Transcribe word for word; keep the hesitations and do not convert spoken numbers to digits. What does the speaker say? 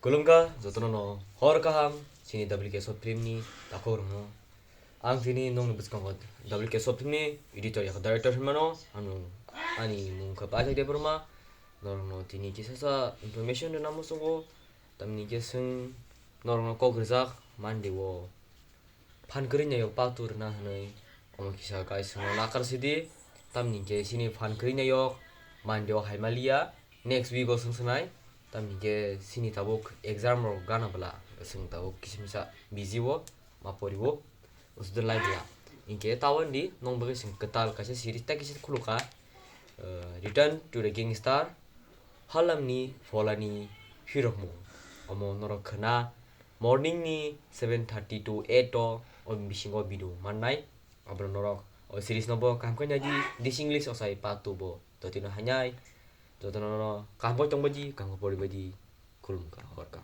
Khulumkha jotono no hor kaham chini W K Short Film ni takhuk rokno. Ang tini nongni bwskango W K Short Film ni editor yakho director hinmano, ang ani mung kha Paithak Debbarma. Norokno tini kisa sa information rwna muchungo, tamni khe chwng norokno kok rwjak Monday o phan kwrwi naiyok part two rwna hwnwi omo kisa guys chwngno nakar sidi, tamni khe chini phan kwrwi naiyok Monday o hai maliya, next week o chwng swnai, tamni khe chini tabuk exam rok gana bwla chwng tabuk kisa misa busy o ma pori o. Usudin lai bwla. Hinkhe tawandi nong bagwi chwng kwtal kaisa series ta kisa khulukha, eh, Return to the Gangster, Halamni Pholani Hirokmung. Omo norok khwna morning ni seven thirty to eight o, o bisingo video mannai. Abro norok o series no bo kaham khe naidi, this English osai part two bo. Jotino hainai, jotono no kaham khe tongbaidi, kaham khe poribaidi, khulumkha, horkha.